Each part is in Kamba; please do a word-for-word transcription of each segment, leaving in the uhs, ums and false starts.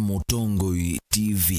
Mũtongoi T V.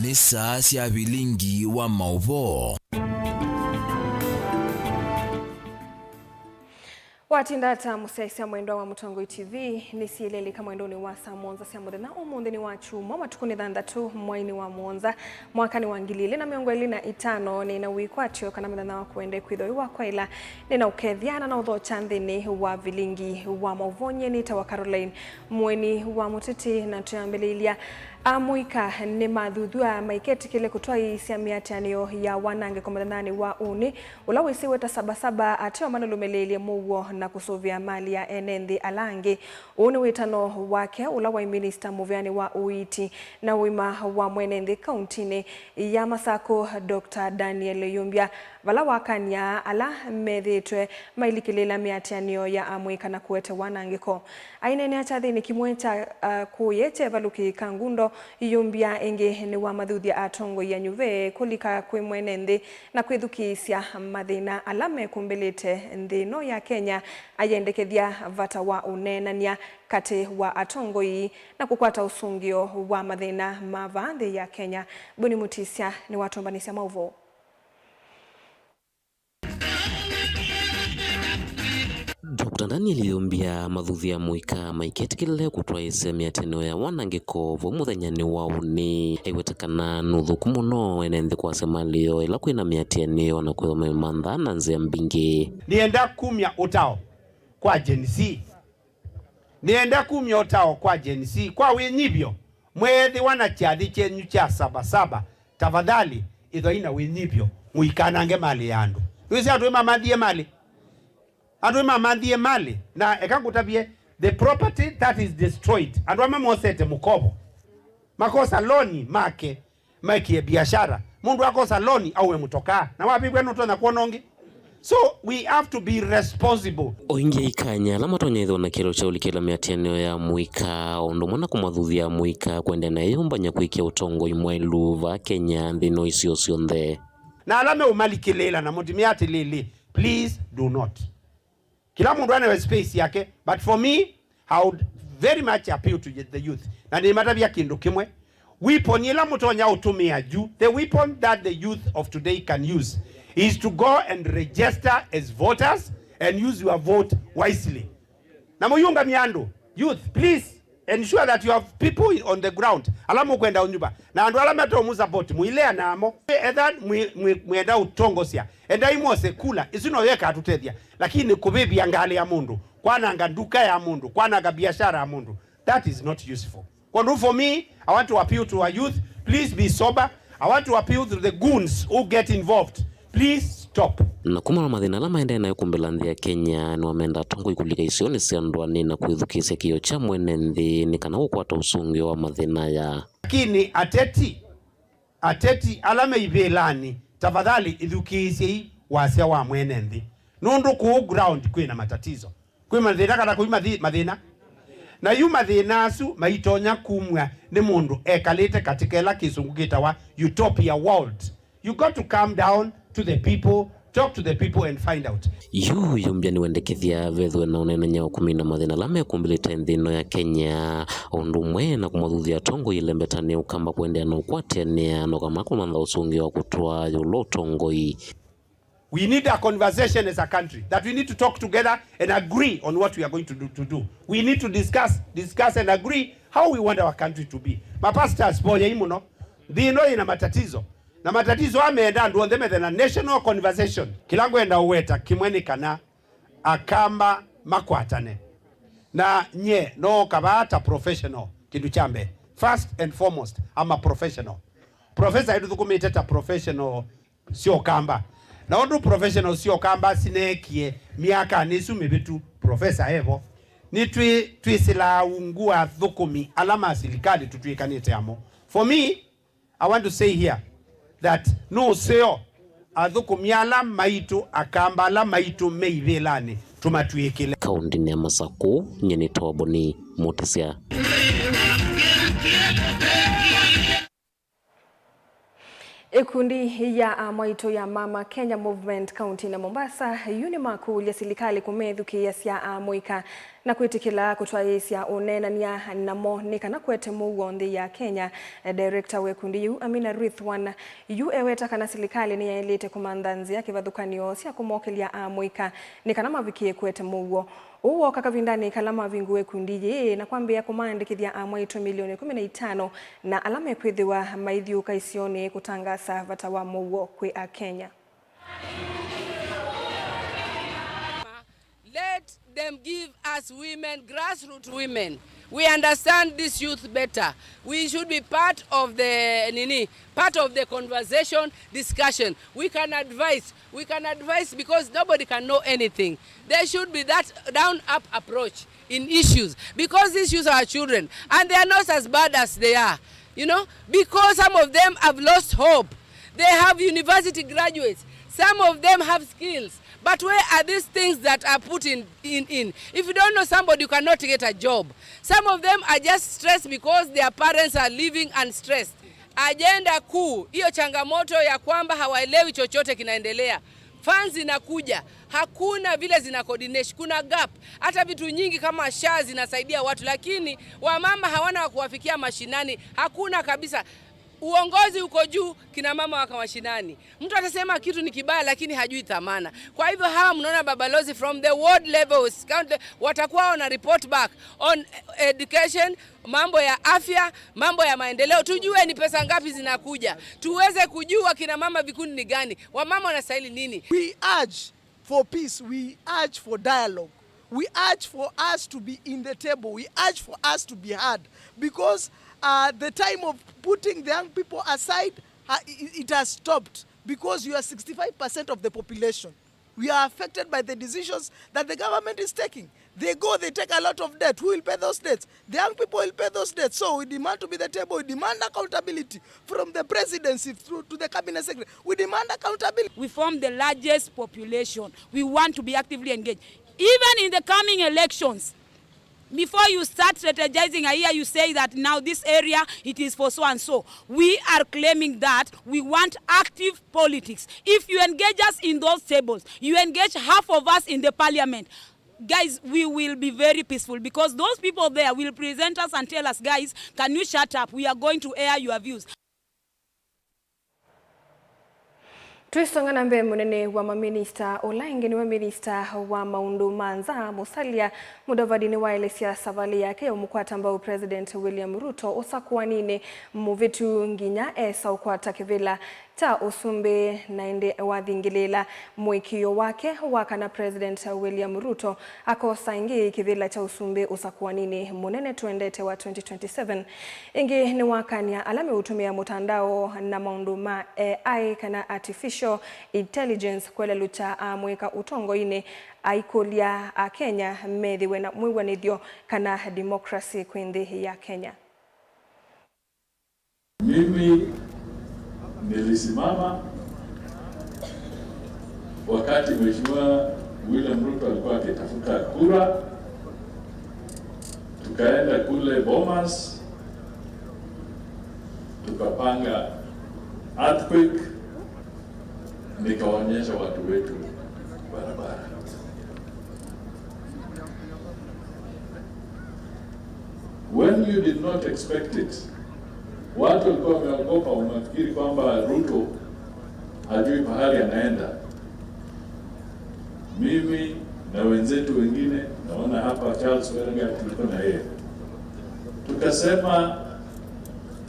Nĩ saa sya vilingi wa maũvoo. Watinda ata mũsyaĩĩsya mwendwa wa Mũtongoi T V? Nĩsiĩlĩlĩka mwendonĩ wa saa mũonza sya mũthenya. Ũmũnthĩ nĩ wa Kyumwa, matukũ nĩ thanthatũ, mwainĩ wa mũonza, mwakanĩ wa ngili ilĩ na mĩongo ĩlĩ na itano. Nĩna wĩkwatyo kana mũthenya waku ũendee kwĩthwa wĩ wa kwaĩla. Nĩna ũkethya na na ũthokya nthĩnĩ wa vilingi wa maũvoo. Nyie nĩtawa Caroline Mũeni wa Mũtĩtĩ, na twĩambĩlĩlya. Amũika nĩmathuthw'a maiketĩkĩle kũtwaĩĩsya mĩatĩanĩo ya wanangĩko mũthenyanĩ wa ũnĩ, ũla wĩsĩwe ta Saba Saba, ateo manũlũmĩlĩĩlye mũuo na kũsũvĩa mali ya ene nthĩ ala angĩ. Ũũ nĩ wĩtano wake ũla waĩ minista mũvĩanĩ wa ũiiti na ũima wa mwene nthĩ kauntinĩ ya Masakũ, Doctor Daniel Yumbya, vala wakany'a ala methĩĩtwe mailikĩlĩĩla mĩatĩanĩo ya amũika na kũete wanangĩko. Aineenea kyathĩnĩ kĩmwe kya, uh, kũye kyevalũkĩ ka Ngundo, Yumbya ĩngĩ nĩwamathuthya atongoi anyuve kũlika kwĩ mwene nthĩ na kwĩthukĩĩsya mathĩna ala mekũmbĩlĩte nthĩ ĩno ya Kenya, ayendekethya vata wa ũneenany'a katĩ wa atongoi na kũkwata ũsũngĩo wa mathĩna ma vaa nthĩ ya Kenya. Boni Mutisya nĩwatũmbanĩsya maũvoo. Doctor Daniel Yumbya, mathuthya amũika maiketĩkĩlĩle kũtwaĩĩsya mĩatĩanĩo ya wanangĩko vau mũthenyanĩ wa ũnĩ. Aiweta kana nĩ ũthũku mũno ene nthĩ kwasya mali yoo ĩla kwĩna mĩatĩanĩo na kwĩthwa memanthaa na nzĩa mbingĩ. Nĩenda kumya ũtao kwa Gen Z. Nĩenda kumya ũtao kwa Gen Z, kwa wĩnyivyo. Mweethĩwa na kyathĩ kyenyu kya Saba Saba, tafadhali, ĩthwai na wĩnyivyo, mũikanange mali ya andũ. Nĩwĩsĩ andũ ĩmamanthie mali? Andũ ĩmamanthie mali, na eka ngũtavye, the property that is destroyed, andũ ama mosete mũkovo, makosa loni make, maĩkĩe biashara. Mũndũ akosa loni aue mũtokaa, na wavĩvw'a nũtonya kwona ũngĩ. So we have to be responsible. O ĩngĩ, aikany'a ala matonya ĩthĩwa na kĩeleelo kya ũlikĩla mĩatĩanĩo ya mũika, o ũndũ ũmwe na kũmathuthya amũika kũendeea na ĩyũmbany'a kwĩkĩa ũtongoi mwaĩlu vaa Kenya nthĩnĩ wa isio syonthe. Na ala meũmalikĩlĩĩla na mũtimea atĩlĩlĩ, please do not. Kĩla mũndũ anewe space yake, but for me, I would very much appeal to the youth. Na nĩmatavya kĩndũ kĩmwe. Weapon ĩla mũtonya ũtũmĩa yu, the weapon that the youth of today can use is to go and register as voters and use your vote wisely. Na mũyũngamye andũ, youth, please ensure that you have people on the ground ala mũkwenda ũnyuva, na andũ ala matomusupport mũilea namo. Etha mwĩ-, mwĩ-, mwĩenda ũtongosya, endai mwose kula, ĩsu no yo ĩkatũtethya. Lakini kũvĩvya ngalĩ ya mũndũ, kwananga nduka ya mũndũ, kwananga biashara ya mũndũ, that is not useful. Kwondũ for me, I want to appeal to our youth, please be sober. I want to appeal to the goons who get involved. Please stop. Na kumana na mathĩna ala maendee nayo kũmbĩla nthĩ ya Kenya, nĩwamenda atongoi kũlika isionĩ sya ndũanĩ na kwĩthukĩĩsya kĩĩo kya mwene nthĩ nĩ kana kũkwata ũsũngĩo wa mathĩna aya. Lakini ateti, ateti ala me ivĩlanĩ, tafadhali ithukĩĩsyei wasya wa mwene nthĩ, nũndũ kũũ ground kwĩ na matatizo. Kwĩ mathĩna kana kũi mathi-, mathĩna? Na yu mathĩna asu maitonya kumw'a nĩ mũndũ ekalĩte katika ĩla kĩsũngũ kĩtawa utopia world. You got to come down to the people, talk to the people and find out. Yu Yumbya nĩwendekethya vethwe na ũneenany'a wa kũmina mathĩna ala mekũmbĩlĩte nthĩ ĩno ya Kenya, o ũndũ ũmwe na kũmathuthya atongoi ĩlembetanĩ ũkamba kũendeea na ũkwatĩanĩa na ũkamba kũmantha ũsũngĩo wa kũtwaa ĩũlũ ũtongoi. We need a conversation as a country, that we need to talk together and agree on what we are going to do, to do. We need to discuss, discuss and agree how we want our country to be. Mapastors, voyai mũno. Nthĩ ĩno ĩna matatizo. Na matatizo aa meenda andũ onthe methe na national conversation. Kĩla ngwenda ũweta kĩmwe nĩ kana Akamba makwatane. Na nye nooka vaa ta professional, kĩndũ kya mbee. First and foremost, I'm a professional. Professor aitũthũkũmĩte ta professional sya Ũkamba. Na ũndũ professional sya Ũkamba sineekie myakanĩ ĩsu mĩvĩtu, professor evo. Nĩtwĩ-, twĩsĩlaa ungu wa athũkũmi ala ma silikalĩ tũtw'ĩkanĩte amo. For me, I want to say here that nũseo athũkũmi ala maitũ, Akamba ala maitũ me ivĩlanĩ, tũmatw'ĩkĩle. Kaũndĩnĩ ya Masakũ, nyie nĩ Toboni Mũtĩsya. Ĩkundi ya amwaitũ ya Mama Kenya Movement kaunti ya Mombasa yu nĩmakũlya silikalĩ kũmethukĩĩasya amũika na kwĩtĩkĩla kũtwaĩĩsya ũneenany'a namo nĩ kana kũete mũuo nthĩ ya Kenya. Director wa ĩkundi yĩu, Amina Ridhwan, yu eweta kana silikalĩ nĩyaĩlĩte kũmantha nzĩa kĩvathũkany'o sya kũmokĩlya amũika nĩ kana mavikĩe kũete mũuo. Ũu wooka kavindanĩ kala mavingũe ĩkundi yĩĩ na kwambĩĩa kũmaandĩkĩthya amwaitũ milioni kũmi na itano na ala mekwĩthĩwa maithyũũka isionĩ kũtangaasa vata wa mũuo kwĩ Akenya. Let them give us women, grassroots women. We understand this youth better. We should be part of the, nini, part of the conversation, discussion. We can advise, we can advise because nobody can know anything. There should be that down-up approach in issues because these youth are children and they are not as bad as they are, you know, because some of them have lost hope. They have university graduates. Some of them have skills. But where are these things that are put in, in, in? If you don't know somebody, you cannot get a job. Some of them are just stressed because their parents are living and stressed. Ajenda kuu, hiyo changamoto ya kwamba hawaelewi chochote kinaendelea. Funds zinakuja, hakuna vile zina coordination, kuna gap. Hata vitu nyingi kama SHA zinasaidia watu, lakini wamama hawana wa kuwafikia mashinani, hakuna kabisa. Uongozi uko juu, kina mama wako mashinani. Mtu atasema kitu ni kibaya, lakini hajui dhamana. Kwa hivyo hawa mnaona Baba Lozi from the ward levels, county, watakuwa wana report back on education, mambo ya afya, mambo ya maendeleo. Tujue ni pesa ngapi zinakuja. Tuweze kujua kina mama vikundi ni gani. Wamama wanastahili nini? We urge for peace, we urge for dialogue. We urge for us to be in the table. We urge for us to be heard because uh, the time of putting the young people aside, uh, it, it has stopped because you are sixty-five percent of the population. We are affected by the decisions that the government is taking. They go, they take a lot of debt. Who will pay those debts? The young people will pay those debts. So we demand to be the table. We demand accountability from the presidency through to the cabinet secretary. We demand accountability. We form the largest population. We want to be actively engaged. Even in the coming elections, before you start strategizing, I hear you say that now this area, it is for so and so. We are claiming that we want active politics. If you engage us in those tables, you engage half of us in the parliament. Guys, we will be very peaceful because those people there will present us and tell us, "Guys, can you shut up? We are going to air your views." Twĩsonga na mbee, mũnene wa maminista ũla ĩngĩ nĩwe minista wa maũndũ ma nza, Musalia Mudavadi, nĩwaelesya savalĩ yake ya ũmũkwata mbau President William Ruto ũsakũaninĩ mũvĩtu nginya esa ũkwata kĩvĩla kya ũsumbĩ, na ĩndĩ wathingĩlĩĩla mũĩkĩĩo wake wa kana President William Ruto akosa ĩngĩ kĩvĩla kya ũsumbĩ ũsakũaninĩ mũnene tũendete wa twenty twenty-seven. Ĩngĩ nĩwakany'a ala meũtũmĩa mũtandao na maũndũ ma A I kana artificial intelligence kwelelũkya amũika ũtongoinĩ, aikũlya Akenya methĩwe na mwĩw'anĩthyo kana democracy kwĩ nthĩ ya Kenya. Mimi nilisimama wakati Mheshimiwa William Ruto alikuwa akitafuta kura, tukaenda kule Bomas, tukapanga earthquake, nikaonyesha watu wetu barabara. When you did not expect it, watu walikuwa wameogopa, wanafikiri kwamba Ruto hajui pahali anaenda. Mimi na wenzetu wengine, naona hapa Charles Werengai tuko na yeye, tukasema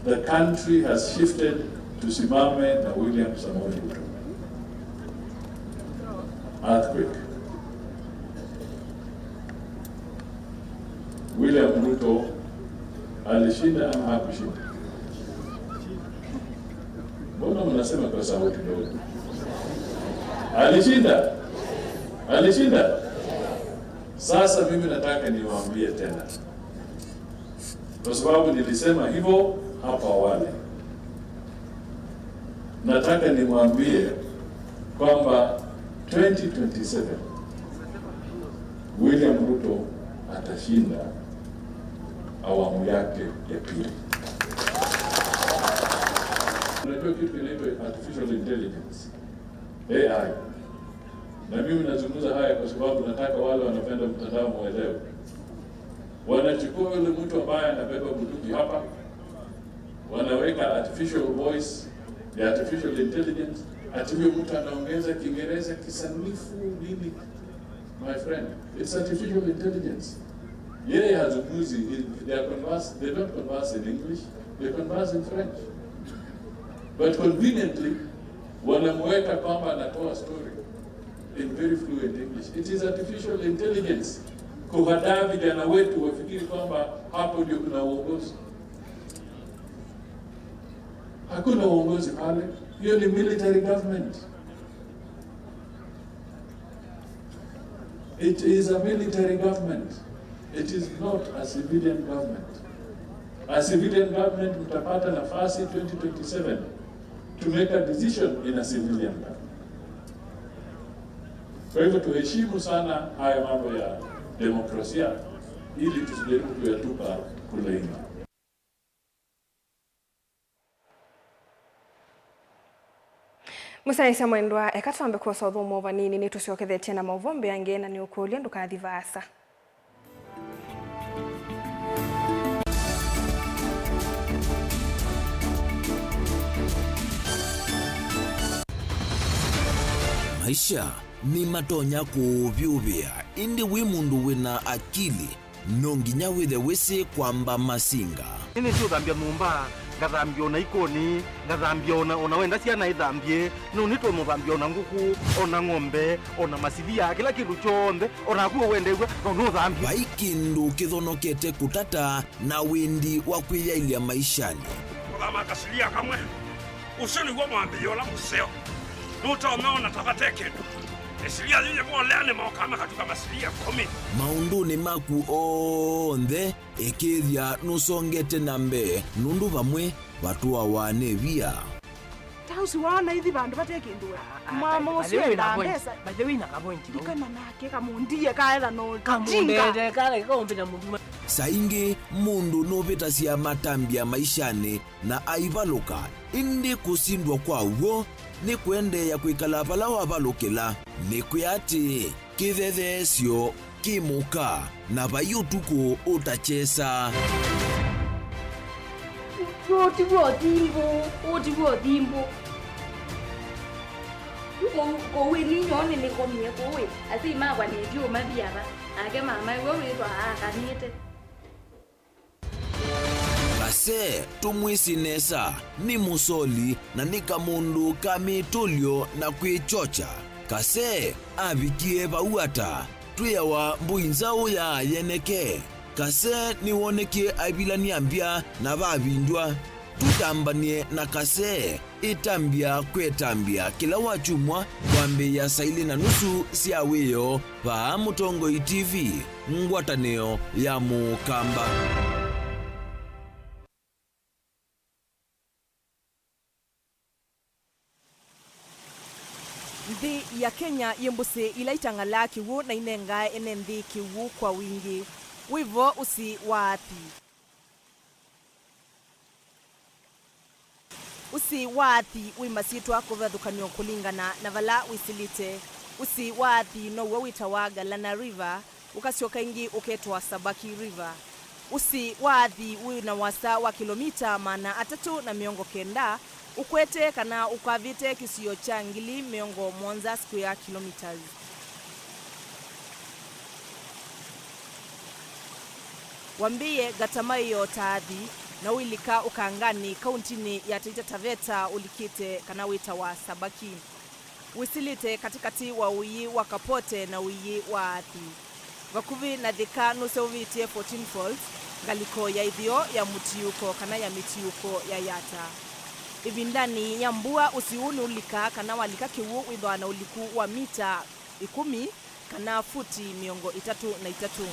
the country has shifted Tusimame na William Samoei Ruto. Earthquake. William Ruto alishinda ama hakushinda? Mbona mnasema kwa sauti ndogo? Alishinda? Alishinda? Sasa mimi nataka niwaambie tena, kwa sababu nilisema hivyo hapo awali. Nataka nimwambie kwamba twenty twenty-seven, William Ruto atashinda awamu yake ya pili. Unajua kitu kinaitwa artificial intelligence, A I. Na mimi nazungumza haya kwa sababu nataka wale wanapenda mtandao muelewe. Wanachukua yule mtu ambaye anabeba bunduki hapa, wanaweka artificial voice, the artificial intelligence, ati huyo mtu anaongeza Kiingereza kisanifu nini? My friend, it's artificial intelligence. Yeye hazungumzi, they are converse, they don't converse in English, they converse in French. But conveniently, wanamweka kwamba anatoa story in very fluent English. It is artificial intelligence kuhadaa vijana wetu wafikiri kwamba hapo ndio kuna uongozi. Hakuna uongozi pale. Hiyo ni military government. It is a military government. It is not a civilian government. A civilian government mtapata nafasi twenty twenty-seven to make a decision in a civilian government. Kwa hivyo tuheshimu sana haya mambo ya demokrasia ili tusijaribu kuyatupa kule nje. Mũsyaĩĩsya mwendwa, eka twambe kwosa ũthũmũo vanini, nĩtũsyokethetye na maũvoo mbeange, na nĩũkũlya ndũkathi vaasa. Maisha nĩmatonya kũũvyũvĩa, ĩndĩ wĩ mũndũ wĩna akili, no nginya wĩthe wĩsĩ kwamba masinga. Nĩnĩsĩ ũthambya nyũmba, ngathambya o na ikoni, ngathambya o na, o na wenda syana ithambye, no nĩtonya ũthambya o na ngũkũ, o na ng'ombe, o na masilia, kĩla kĩndũ kyonthe, o naku ũwendew'a, no nũthambye. Vai kĩndũ kĩthonokete kũtata na wĩndi wa kwĩyaĩlya maishanĩ. Kũthama kasilia kamwe. Ũsu nĩw'o mwambĩĩo ũla mũseo. Nũtonya ona ta vate kĩndũ. Ĩsilia yĩyĩ molea nĩmokaa makatuka masilia ĩkũmi. Maũndũnĩ maku onthe, ĩkĩĩthya nũsongete na mbee, nũndũ vamwe vatũawa nĩ via. Ta ũsu waona ithi vandũ vate kĩndũ we. Ah, ah, mama ũsu endaa mbesa. By the way, na ka point vau. Ndikana nake kamũndie kaetha no jinga. Kamũndete kala kaũmbĩta mũndũ. Saa ingĩ mũndũ nũvĩtasya matambya maishanĩ na aivalũka, ĩndĩ kũsindwa kwa w'o nĩ kũendeea kwĩkala vala wavalũkĩla. Nĩ kwĩa atĩĩ, kĩthetheesyo kĩ mũka, na vai ũtukũ ũtakyesa. Ũũ tiw'o ũthimbũ, ũũ tiw'o ũthimbũ. Yu kũu, kũu ĩni nyoo nĩnĩkomie kũu ĩ, asyai makwa nĩtyo mathi ava, nake mama w'o wĩthwa aakanĩte. Kase tũmwĩsĩ nesa, nĩ mũsoli na nĩ kamũndũ ka mĩtũlyo na kwĩkyokya. Kase avikie vau ata? Twĩawa mbũi nzaũ ya yeneke. Kase nĩwonekie aivilany'a mbya na vavindw'a. Tũtambany'e na Kase. Ĩtambya kwĩ ĩtambya kĩla wakyumwa kwambĩĩa saa ilĩ na nusu sya wĩoo vaa Mũtongoi T V, ngwatanĩo ya Mũkamba. Nthĩ ya Kenya yĩ mbũsĩ ila itang'alaa kĩw'ũ na inengaa ene nthĩ kĩw'ũ kwa wingĩ. Wĩ vo ũsĩ wa athi. Ũsĩ wa athi wĩ masyĩtwa kũvathũkany'o kũlingana na vala wĩsĩlĩte. Ũsĩ wa athi now'o wĩtawa Galana River, ũkasyoka ĩngĩ ũketwa Sabaki River. Ũsĩ wa athi wĩ na wasa wa kĩlomita maana atatũ na mĩongo kenda, ũkwete kana ũkavĩte kĩsio kya ngili mĩongo mũonza square kilometres. Wambĩĩe Gatamaĩo ta athi, na ũilika ũkanganĩ kauntinĩ ya Taita Taveta ũlikĩte kana wĩtawa Sabaki. Wĩsilĩte katĩkatĩ wa ũiĩ wa Kapote na ũiĩ wa Athi. Vakuvĩ na Thika nũseũvĩtye Fourteen Falls, ngalĩko ya ĩtheo ya mũtiũko kana ya mĩtiũko ya Yatta. Ĩvindanĩ ya mbua, ũsiũ ũũ nĩũlikaa kana walika kĩw'ũ wĩthĩawa na ũliku wa mita ĩkũmi kana futi mĩongo ĩtatũ na itatũ.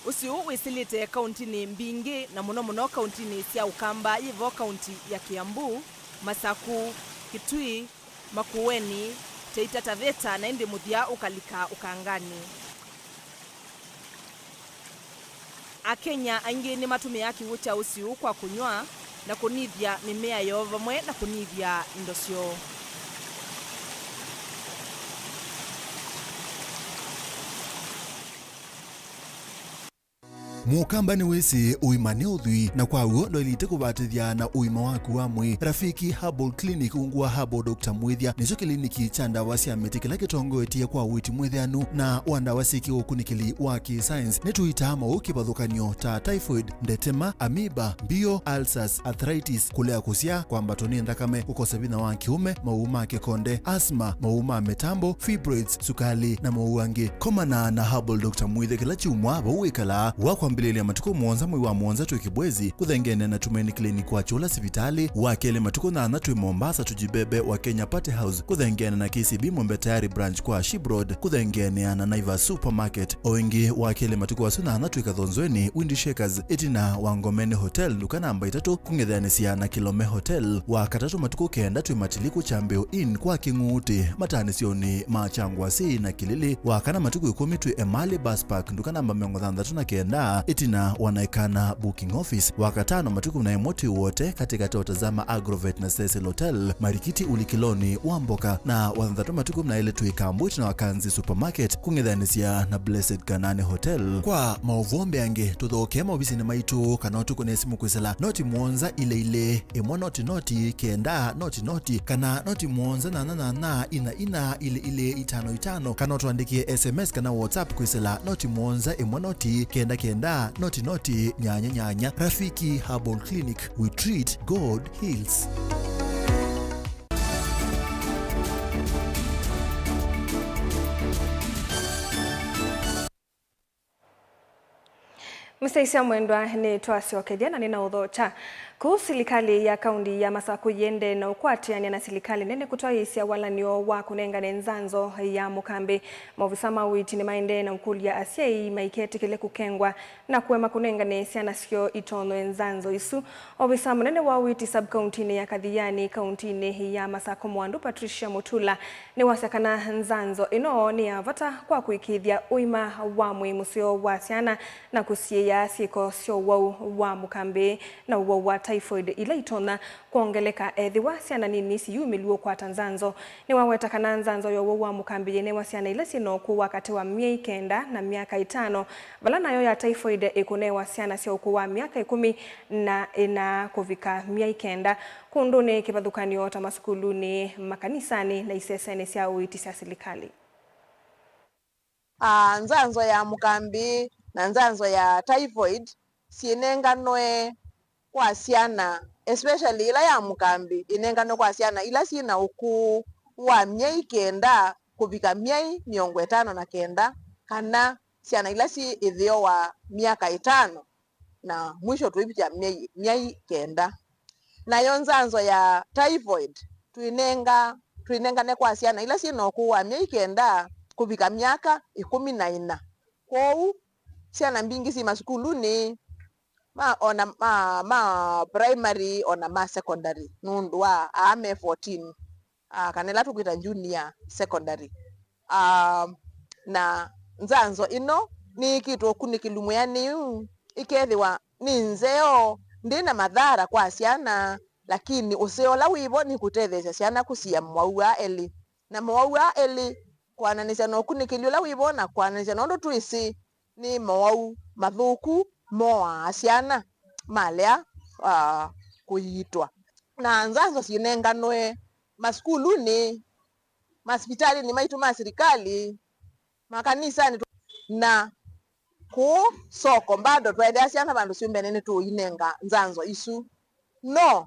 Ũsiũ wĩsilĩte kauntinĩ mbingĩ, na mũno mũno kauntinĩ sya Ũkamba, yĩ vo kaunti ya Kiambu, Masaku, Kitui, Makueni, Taita Taveta, na ĩndĩ mũthya ũkalika ũkanganĩ. Akenya aingĩ nĩmatũmĩaa kĩw'ũ kya ũsiũ kwa kũnyw'a na kũnĩthya mĩmea yoo vamwe na kũnĩthya indo syoo. Mũkamba nĩwĩsĩ ũima nĩ ũthwii, na kwa w'o ndwaĩlĩte kũvatĩthya na ũima waku wa mwĩĩ. Rafiki Herbal Clinic, ungu wa Herbal Doctor Mwĩthya, nĩkyo kĩliniki kya ndawa sya mĩtĩ kĩla kĩtongoetye kwa ũiiti mwĩthĩanu na wa ndawa syĩ kĩũkunĩkĩli wa kĩ-science. Nĩtũitaa maũũ kĩvathũkany'o ta typhoid, ndetema, amoeba, mbio, ulcers, arthritis, kũlea kũsyaa, kwambatwa nĩ nthakame, kũkosa vinya wa kĩũme, maũũ ma kĩkonde, asthma, maũũ ma mĩtambo, fibroids, sukali, na maũũ angĩ. Komana na Herbal Doctor Mwĩthya kĩla kyumwa vau wĩkalaa. Wa kwambĩlĩlya matukũ mũonza mwei wa mũonza twĩ Kibwezi, kũthengeene na Tumaini Clinic wa Kyũla sivitalĩ. Wa kelĩ matukũ nyanya twĩ Mombasa, Tujibebe wa Kenya Party House, kũthengeene na K C B Mwembe Tayari Branch kwa Ship Road, kũthengeenea na Naivas Supermarket. O ĩngĩ, wa kelĩ matukũ asu nyanya twĩ Kathonzweni, Windy Shakers, ĩtina wa Ngomeni Hotel, nduka namba itatũ, kũng'ethanĩsya na Kilome Hotel. Wa katatũ matukũ kenda twĩ Matiliku Kyambĩo Inn kwa Kĩng'uutĩ, matanĩsyonĩ ma Kyangwasi na Kĩlĩlĩ. Wa kana matukũ ĩkũmi twĩ Emali Bus Park, nduka namba mĩongo thanthatũ na kenda, ĩtina wa Naikana Booking Office. Wa katano matukũ na ĩmwe twĩ Wote, katĩkatĩ wa Tazama Agrovet na Cecil Hotel, Marikiti ũlikĩlonĩ wa mboka. Na wa thanthatũ matukũ na ĩlĩ twĩ Kambu ĩtina wa Kanzi Supermarket, kũng'ethanĩsya na Blessed Kanani Hotel. Kwa maũvoo mbeange, tũthokee maovisinĩ maitũ kana ũtũkũne simũ kwĩsĩla noti mũonza ilĩ ilĩ, ĩmwe noti noti, kenda noti noti, kana noti mũonza nyanya nyanya, ina ina, ilĩ ilĩ, itano itano, kana ũtũandĩkĩe S M S kana WhatsApp kwĩsĩla noti mũonza, ĩmwe noti, kenda kenda, noti noti, nyanya nyanya. Rafiki Herbal Clinic, we treat, God heals. Mũsyaĩĩsya mwendwa, nĩtwasyokethya na nĩnaũthokya. Kũu silikalĩ ya kaunti ya Masaku yĩendee na ũkwatĩanĩa na silikalĩ nene kũtwaĩĩsya walany'o wa kũnengane nzanzo ya mũkambĩ. Maovisa ma ũiiti nĩmaendee na ũkũlya asyai maiketĩkĩle kũkengwa na kũema kũnengane syana syoo itonye nzanzo isu. Ovisa mũnene wa ũiiti sub-kauntinĩ ya Kathiani, kauntinĩ ya Masaku, Mwandu Patricia Mutula, nĩwasya kana nzanzo ĩno nĩ ya vata kwa kũĩkĩĩthya ũima wa mwĩĩ mũseo wa syana na kũsiĩĩa syĩko sya ũwau wa mũkambĩ na ũwau wa typhoid ila itonya kwongeleka ethĩwa syana nini siyumĩlw'e ũkwata nzanzo. Nĩwaweta kana nzanzo ya ũwau wa mũkambĩ yĩnewa syana ila syĩ na ũkũũ wa katĩ wa myei kenda na myaka ĩtano, vala nayo ya typhoid ĩkũnewa syana sya ũkũũ wa myaka ĩkũmi na ĩna kũvika myei kenda, kũndũnĩ kĩvathũkany'o ta masukulunĩ, makanisanĩ, na isesenĩ sya ũiiti sya silikalĩ. Ah, nzanzo ya mũkambĩ na nzanzo ya typhoid syĩnenganwe kwa syana, especially ĩla ya mũkambĩ ĩnenganwe kwa syana ila syĩ na ũkũũ wa myei kenda kũvika myei mĩongo ĩtano na kenda, kana syana ila syĩ ĩtheo wa myaka ĩtano, na mwisho tũivikya myei, myei kenda. Nayo nzanzo ya typhoid twĩnenga, twĩnengane kwa syana ila syĩ na ũkũũ wa myei kenda kũvika myaka ĩkũmi na ĩna. Kwoou syana mbingĩ syĩ masukulunĩ ma, ona ma, ma primary, ona ma secondary, nũndũ wa aa me fourteen, ah, kana ĩla tũkwĩta junior secondary. Ah, na nzanzo ĩno nĩĩkĩtwe ũkunĩkĩli mwĩanĩu, ĩkethĩwa nĩ nzeo, ndĩ na mathara kwa syana, lakini ũseo ũla wĩvo nĩ kũtetheesya syana kũsiĩa mowau aa elĩ. Na mowau aa elĩ, kwananĩsya na ũkunĩkĩli ũla wĩvo na kwananĩsya na ũndũ twĩsĩ, nĩ mowau mathũku moaa syana malea, ah, kũiitwa. Na nzanzo syĩnenganwe masukulunĩ, masivitalĩnĩ maitũ ma silikalĩ, makanisanĩ, na kũũ soko, bado twaethĩa syana vandũ syũmbene nĩtũũinenga nzanzo isu. No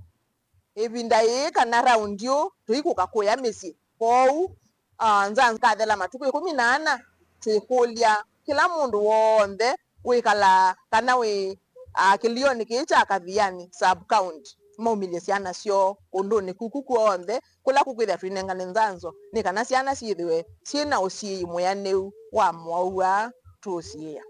ĩvinda yĩĩ kana raundi ũũ tũikũka kũya mĩsyĩ. Kwoou, ah, nzanzo ikathela matukũ ĩkũmi na ana, twĩkũlya kĩla mũndũ w'onthe wĩkalaa kana wĩ, ah, kĩlĩonĩ kĩĩ kya Kathiani sub county maumĩlye syana syoo kũndũnĩ kuku kw'onthe kũla kũkwĩthĩa tũinengane nzanzo, nĩ kana syana syĩthĩwe syĩ na ũsiĩi mwĩanĩu wa mwaũ wa tũũsiĩĩa.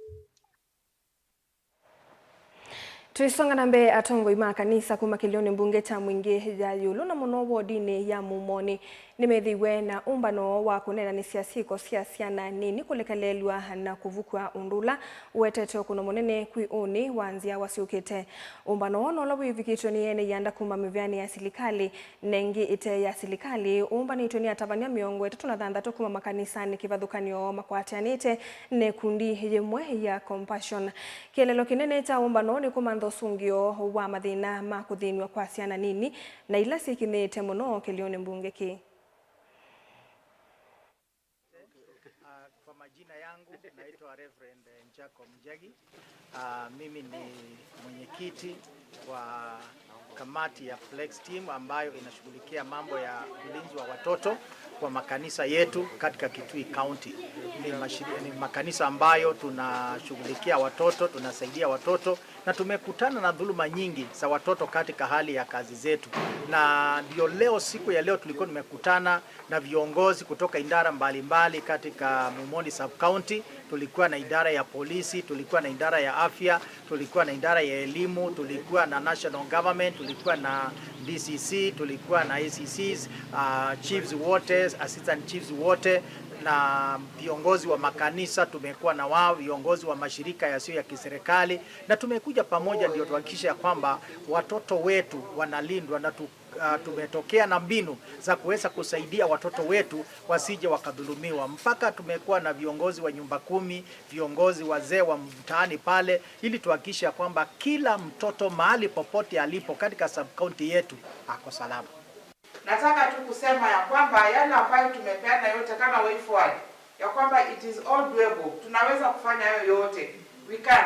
Tũisonga na mbee, atongoi ma kanisa kuma kĩlĩonĩ mbunge kya Mwingĩ ya ĩũlũ na mũno wodinĩ ya Mumoni nĩmethĩiwe na ũmbano wa kũneenanĩsya syĩko sya syana nini kũlekelelw'a na kũvukw'a, ũndũ ũla ũetete ũkũno mũnene kwĩ ũnĩ wa nzyawa syũkĩte. Ũmbano woo no ũla wĩvikĩtwe nĩ ene ianda kuma mĩvĩanĩ ya silikalĩ na ĩngĩ ĩte ya silikalĩ, ũmbanĩtwe nĩ atavany'a mĩongo ĩtatũ na thanthatũ kuma makanisanĩ kĩvathũkany'o makwatĩanĩte na ĩkundi yĩmwe ya Compassion. Kĩeleelo kĩnene kya ũmbano nĩ kũmantha ũsũngĩo wa mathĩna ma kũthĩnw'a kwa syana nini na ila syĩkinyĩĩte mũno kĩlĩonĩ mbunge kĩĩ. Ah, kwa majina yangu naitwa Reverend Jacob Njagi. Ah, mimi ni mwenyekiti wa kamati ya Flex Team ambayo inashughulikia mambo ya ulinzi wa watoto kwa makanisa yetu katika Kitui County. Ni mashiri-, ni makanisa ambayo tunashughulikia watoto, tunasaidia watoto, na tumekutana na dhuluma nyingi za watoto katika hali ya kazi zetu. Na ndio leo, siku ya leo tulikuwa tumekutana na viongozi kutoka idara mbalimbali katika Mumoni Sub County. Tulikuwa na idara ya polisi, tulikuwa na idara ya afya, tulikuwa na idara ya elimu, tulikuwa na national government, tulikuwa na D C C, tulikuwa na A C Cs, uh, chiefs wote, assistant chiefs wote, na viongozi wa makanisa tumekuwa na wao, viongozi wa mashirika yasiyo ya kiserikali, na tumekuja pamoja ndio tuhakikishe ya kwamba watoto wetu wanalindwa na tu- ah, tumetokea na mbinu za kuweza kusaidia watoto wetu wasije wakadhulumiwa. Mpaka tumekuwa na viongozi wa nyumba kumi, viongozi wazee wa mtaani pale, ili tuhakikishe ya kwamba kila mtoto mahali popote alipo katika sub-county yetu ako salama. Nataka tu kusema ya kwamba yale ambayo tumepeana yote kama way forward, ya kwamba it is all doable, tunaweza kufanya hayo yote, we can.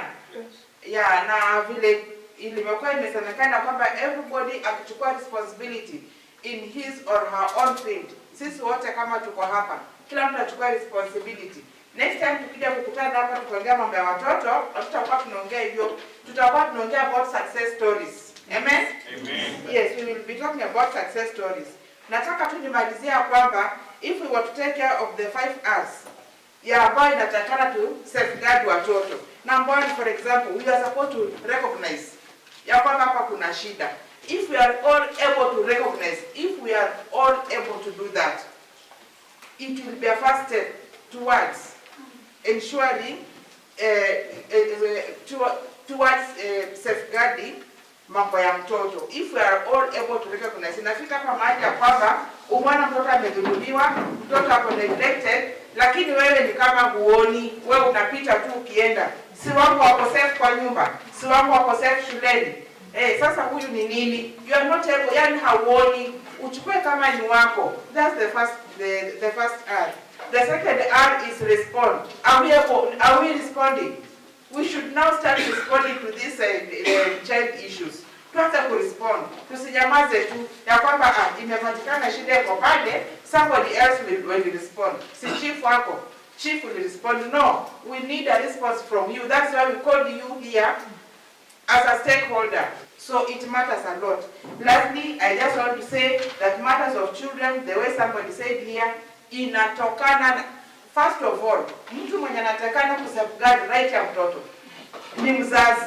Yeah, na vile ilimekuwa imesemekana kwamba everybody akichukua responsibility in his or her own field, sisi wote kama tuko hapa, kila mtu achukue responsibility. Next time tukija kukutana hapa tukiongea mambo ya watoto, hatutakuwa tunaongea hivyo, tutakuwa tunaongea about success stories. Amen? Amen. Yes, we will be talking about success stories. Nataka tu nimalizie ya kwamba if we were to take care of the five R's, ya ambayo inatakana tu safeguard watoto. Number one, for example, we are supposed to recognize ya kwamba hapa kuna shida. If we are all able to recognize, if we are all able to do that, it will be a first step towards ensuring, eh, eh, eh, to-, towards, eh, safeguarding mambo ya mtoto. If we are all able to recognize, inafika hapa mahali ya kwamba umwana mtoto amedhulumiwa, mtoto ako neglected, lakini wewe ni kama huoni, wewe unapita tu ukienda. Si wangu wako safe kwa nyumba, si wangu wako safe shuleni. Eh, sasa huyu ni nini? You are not able, yani hauoni, uchukue kama ni wako. That's the first, the, the first R. The second R is respond. Are we able, are we responding? We should now start responding to these, uh, uh, child issues. Tuanze kurespond. Tusinyamaze tu ya kwamba, ah, imepatikana shida iko pale, somebody else will, will respond. Si chief wako, chief will respond. No, we need a response from you. That's why we called you here as a stakeholder. So it matters a lot. Lastly, I just want to say that matters of children, the way somebody said here, inatokana na, first of all, mtu mwenye anatakana kusafeguard right ya mtoto ni mzazi.